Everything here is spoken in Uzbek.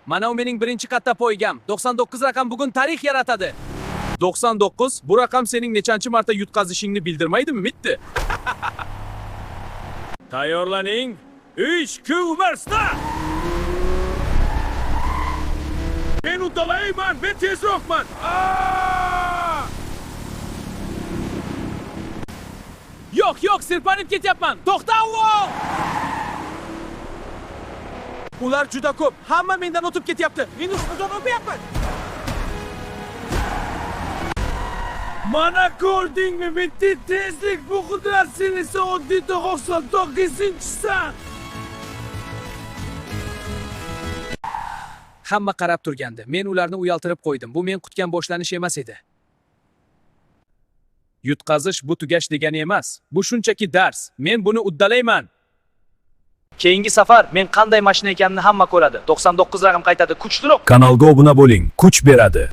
Mana u mening birinchi katta poygam. 99 raqam bugun tarix yaratadi. 99, bu raqam sening nechanchi marta yutqazishingni bildirmaydimi, Mitti? Tayyorlaning. 3 2 1 start! Men uddalayman, men tezroqman. Aa! Yo'q, yo'q, sirpanib ketyapman. To'xta, avval! Ular juda ko'p. Hamma mendan o'tib ketyapti. Men ustidan o'pyapman. Mana ko'rdingmi, bitti tezlik bu qudrat, sen esa oddiy 99-san. Hamma qarab turgandi. Men ularni uyaltirib qo'ydim. Bu men kutgan boshlanish emas edi. Yutqazish bu tugash degani emas. Bu shunchaki dars. Men buni uddalayman. Keyingi safar men qanday mashina ekanini hamma ko'radi. 99 raqam qaytadi. Kuchliroq. Kanalga obuna bo'ling, kuch beradi.